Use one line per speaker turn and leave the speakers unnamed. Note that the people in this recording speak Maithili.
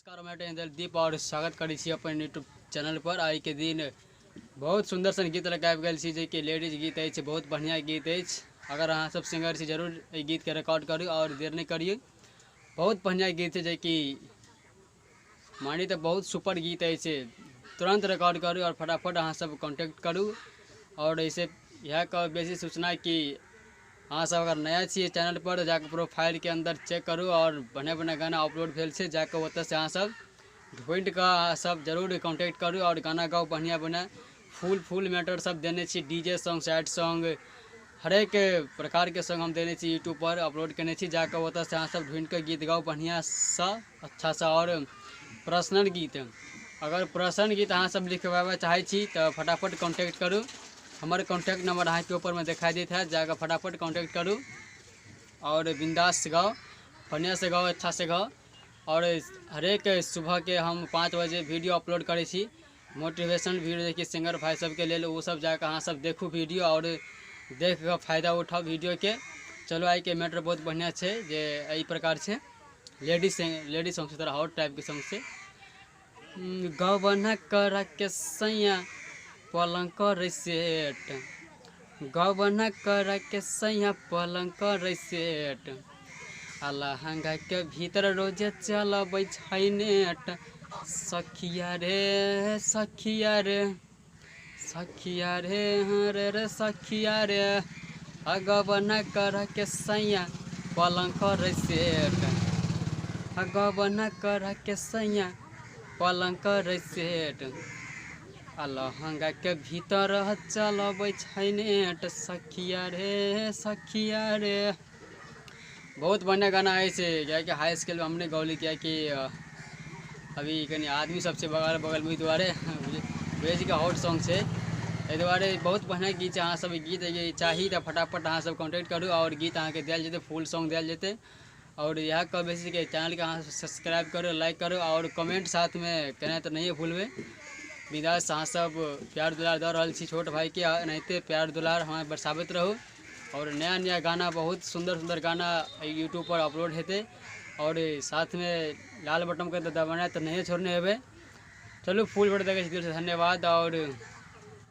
नमस्कार, हम दीप और स्वागत करै छी अपन यूट्यूब चैनल पर। आइ के दिन बहुत सुंदर सन गीत लऽ कऽ आबि गेल छी, जेकि लेडीज गीत अछि, बहुत बढ़िया गीत अछि। अगर अहाँ सब सिंगर छी जरूर एहि गीत के रिकॉर्ड करू और देर नहीं करियौ। बहुत बढ़िया गीत है, जेकि मानी तऽ बहुत सुपर गीत अछि। तुरंत रिकॉर्ड करू और फटाफट अहाँ सब कॉन्टेक्ट करू। और ऐसे इएह कहब बेसी सूचना कि अहाँ सब अगर नया छियै चैनल पर, जाके प्रोफाइल के अंदर चेक करू और बढ़िया बढ़िया गाना अपलोड भेल छै, जाके ओतऽ से अहाँ सब ढूँढि कऽ अहाँ सब जरूर कॉन्टेक्ट करू और गाना गाउ बढ़िया बढ़िया। फुल फुल मैटर सब देने छी, डीजे सॉन्ग, सैड सॉन्ग, हरेक प्रकार के सॉन्ग हम देने छी, यूट्यूब पर अपलोड केने छी। जाके ओतऽ से अहाँ सब ढूँढि कऽ गीत गाउ बढ़िया सँ, अच्छा सँ। और पर्सनल गीत, अगर पर्सनल गीत अहाँ सब लिखवाबऽ चाहै छी तऽ फटाफट कॉन्टेक्ट करू। हमर कॉन्टैक्ट नंबर अहाँके ऊपरमे देखाई दैत हैत, जाकऽ फटाफट कॉन्टैक्ट करू और बिंदास गाउ, बढ़िआँ से गाउ, अच्छा से गाउ। और हरेक सुबहके हम 5 बजे वीडियो अपलोड करै छी, मोटिवेशन वीडियो, जेकि सिंगर भाई सबके लेल। ओ सब जाकऽ अहाँ सब देखू वीडियो और देख कऽ फायदा उठाउ वीडियोके। चलो आइके मैटर बहुत बढ़िआँ छै, जे एहि प्रकार छै लेडीज सॉन्ग छै, थोड़ा हॉट टाइपके सॉन्ग छै। गबना कर के सैया पलंग करै सेट, गबना कर के सैया पलंग करै सेट, आ लहंगा के भीतर रोजे चलबै छै नेट। सखिया रे सखिया रे सखिया रे रे रे सखिया रे, आ गबना कर के सैया पलंग करै सेट, आ गबना कर के सैया पलंग करै सेट, आ लहंगा के भीतर चलबै छै नेट। सखिया रे सखिया रे। बहुत बढ़िया गाना अछि, कियाकि हाई स्केल में हमने गौली, कियाकि अभी कनि आदमी सब छै बगल बगल में, दुआरे बुझै छी कि हॉट सॉन्ग छै, एहि दुआरे बहुत बढ़िया गीत छै। अहाँ सब गीत चाही तऽ फटाफट अहाँ सब कॉन्टेक्ट करू और गीत अहाँके देल जेतै, फुल सॉन्ग देल जेतै। और इएह कहबै कि चैनलके अहाँ सब्सक्राइब करू, लाइक करू और कमेंट साथमे केनाइ तऽ नहिए भूलबै। बिंदास अहाँ सब प्यार दुलार दऽ रहल छी छोट भाइके, एनाहिते प्यार दुलार हमरा बरसाबैत रहू। और नया नया गाना, बहुत सुन्दर सुन्दर गाना यूट्यूब पर अपलोड हेतै। और साथमे लाल बटनके दबाना तऽ नहिए छोड़ने हेबै। चलू फुल वीडियो देखै छी, दिलसँ धन्यवाद और